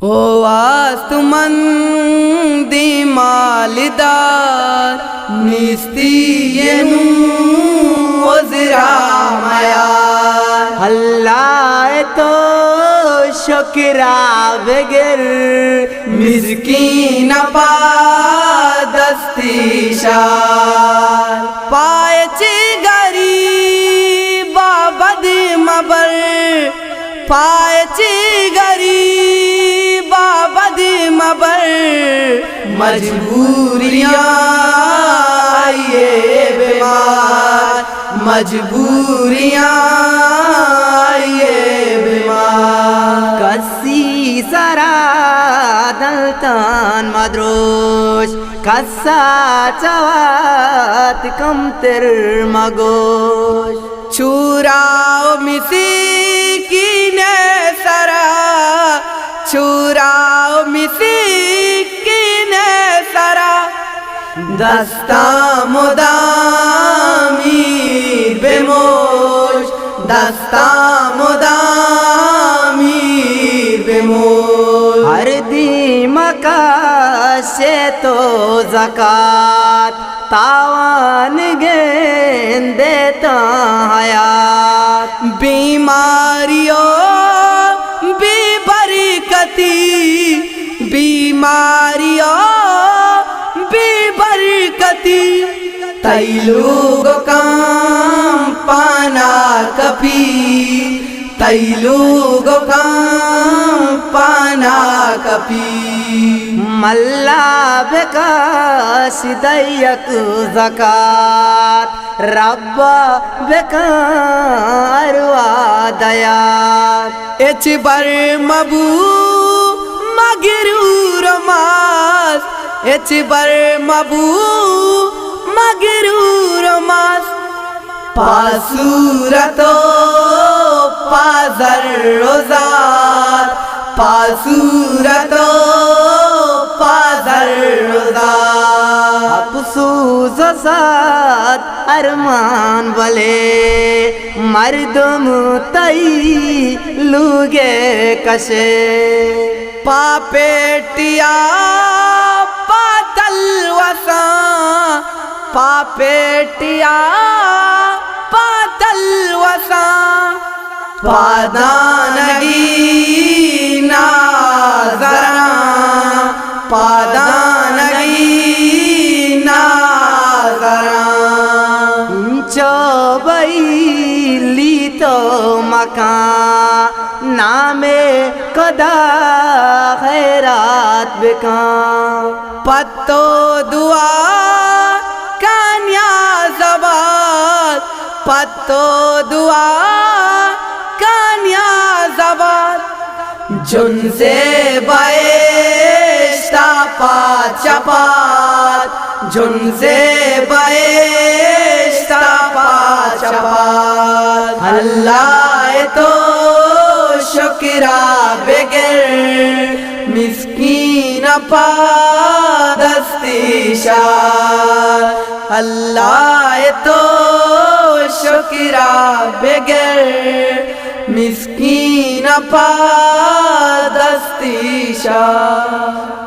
او آستمندیں مالدار، نیستی ءَ نوں عذرا میار۔ اللہ ءَ تو شکرا بگر، مسکین پا دستی شار۔ پائے چہ غریب ءَ بد مبر، پائے چہ غریب ءَ بد مبر، مجبوریاں آئی ءَ بمار، مجبوریاں آئی ءَ بمار۔ کسی سرا دلتان مدروش، کس ءَ چہ وت کمتر مگوش۔ چورا و مسکین ءِ سرا، چورا و مسکین ءِ سرا، دستاں مدامی بموش، دستاں مدامی بموش۔ ہر دیم کش تو زکات، تاوان گندے تاں حیات۔ بیماری و بے برکتی، بیماری و بے برکتی، تئی لوگ کم پانا کپی، تئی لوگ کم پانا کپی۔ ملا بکش دئیک زکات، رب بکن ارواح دیات۔ ہچبر مبو مغرور ماس، ہچبر مبو مغرور ماس۔ پا صورت و پا زر و زات، پا صورت و پا زر و زات۔ افسوس و صد ارمان بلے، مردم تئی لوگ ءَ کشے۔ پا پیٹیا پا تلوساں، پا پیٹیا پا تلوساں، پادانگی نازراں، پادانگی نازراں۔ انچو بئیلی تو مکان، نام خدا خیرات بکن۔ پہ تو دعا کاں نیاز آباد، پہ تو دعا کاں نیاز آباد۔ جنزے بہشتا پاچ پاد، جنزے بہشتا پاچ پاد۔ اللہ ءَ تو شکرا بگر، مسکین پا دستی شار۔ اللہ ءَ تو شکرا بگر، مسکین پا دستی شار۔